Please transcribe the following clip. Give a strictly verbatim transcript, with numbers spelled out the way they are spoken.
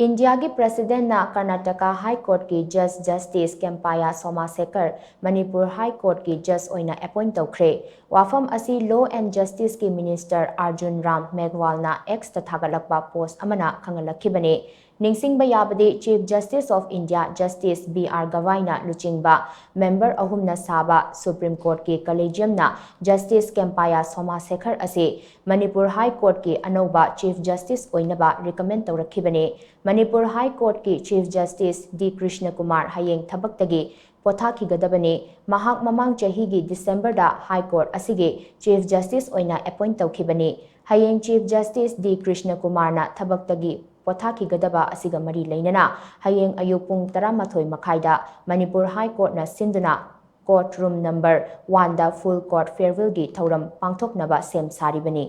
ꯏꯟꯗꯤꯌꯥꯒꯤ ꯄ꯭ꯔꯦꯁꯤꯗꯦꯟꯠꯅ ꯀꯔꯅꯥꯇꯀꯥ ꯍꯥꯏ ꯀꯣꯔꯠꯀꯤ ꯖꯖ ꯖꯁꯇꯤꯁ ꯀꯦꯝꯄꯥꯌꯥ ꯁꯣꯃꯥꯁꯦꯈꯔ ꯃꯅꯤꯄꯨꯔ ꯍꯥꯏ ꯀꯣꯔꯠꯀꯤ ꯖꯖ ꯑꯣꯏꯅ ꯑꯦꯄꯣꯏꯟꯠ ꯇꯧꯈ꯭ꯔꯦ꯫ ꯋꯥꯐꯝ ꯑꯁꯤ Law and Justiceꯀꯤ ꯃꯤꯅꯤꯁꯇꯔ ꯑꯥꯔꯖꯨꯟ ꯔꯥꯝ ꯃꯦꯘꯋꯥꯜꯅ Xꯇ ꯊꯥꯒꯠꯂꯛꯄ ꯄꯣꯁꯠ ꯑꯃꯅ ꯈꯪꯍꯜꯂꯛꯈꯤꯕꯅꯤ꯫ ꯅꯤꯡꯁꯤꯡꯕ ꯌꯥꯕꯗꯤ, chief justice of India justice B R ꯒꯚꯥꯏꯅ ꯂꯨꯆꯤꯡꯕ ꯃꯦꯝꯕꯔ ꯑꯍꯨꯝꯅ ꯁꯥꯕ ꯁꯨꯄ꯭ꯔꯤꯝ ꯀꯣꯔꯠꯀꯤ ꯀꯂꯦꯖꯤꯌꯝꯅ ꯖꯁꯇꯤꯁ ꯀꯦꯝꯄꯥꯌꯥ ꯁꯣꯃꯥꯁꯦꯈꯔ ꯑꯁꯤ ꯃꯅꯤꯄꯨꯔ ꯍꯥꯏ ꯀꯣꯔꯠꯀꯤ ꯑꯅꯧꯕ ꯆꯤꯐ ꯖꯁꯇꯤꯁ ꯑꯣꯏꯅꯕ recommend ꯇꯧꯔꯛꯈꯤꯕꯅꯤ꯫ Manipur high ꯀꯣꯔꯠꯀꯤ chief justice ꯗꯤ ꯀ꯭ꯔꯤꯁꯅꯀꯨꯃꯥꯔ ꯍꯌꯦꯡ ꯊꯕꯛꯇꯒꯤ ꯄꯣꯊꯥꯈꯤꯒꯗꯕꯅꯤ꯫ ꯃꯍꯥꯛ ꯃꯃꯥꯡ ꯆꯍꯤꯒꯤ ꯗꯤꯁꯦꯝꯕꯔꯗ ꯍꯥꯏ ꯀꯣꯔꯠ ꯑꯁꯤꯒꯤ ꯆꯤꯐ ꯖꯁꯇꯤꯁ ꯑꯣꯏꯅ ꯑꯦꯄꯣꯏꯟꯠ ꯇꯧꯈꯤꯕꯅꯤ꯫ ꯍꯌꯦꯡ ꯆꯤꯐ ꯖꯁꯇꯤꯁ ꯗꯤ ꯀ꯭ꯔꯤꯁꯅꯀꯨꯃꯥꯔꯅ ꯊꯕꯛꯇꯒꯤ ꯄꯣꯊꯥꯈꯤꯒꯗꯕ ꯑꯁꯤꯒ ꯃꯔꯤ ꯂꯩꯅꯅ ꯍꯌꯦꯡ ꯑꯌꯨꯛ ꯄꯨꯡ ꯇꯔꯥꯃꯥꯊꯣꯏ ꯃꯈꯥꯏꯗ ꯃꯅꯤꯄꯨꯔ ꯍꯥꯏ ꯀꯣꯔꯠꯅ ꯁꯤꯟꯗꯨꯅ ꯀꯣꯔꯠ ꯔꯨꯝ ꯅꯝꯕꯔ ꯋꯥꯟꯗ ꯐꯨꯜ ꯀꯣꯔꯠ ꯐꯤꯌꯔꯋꯦꯜꯒꯤ ꯊꯧꯔꯝ ꯄꯥꯡꯊꯣꯛꯅꯕ ꯁꯦꯝ ꯁꯥꯔꯤꯕꯅꯤ꯫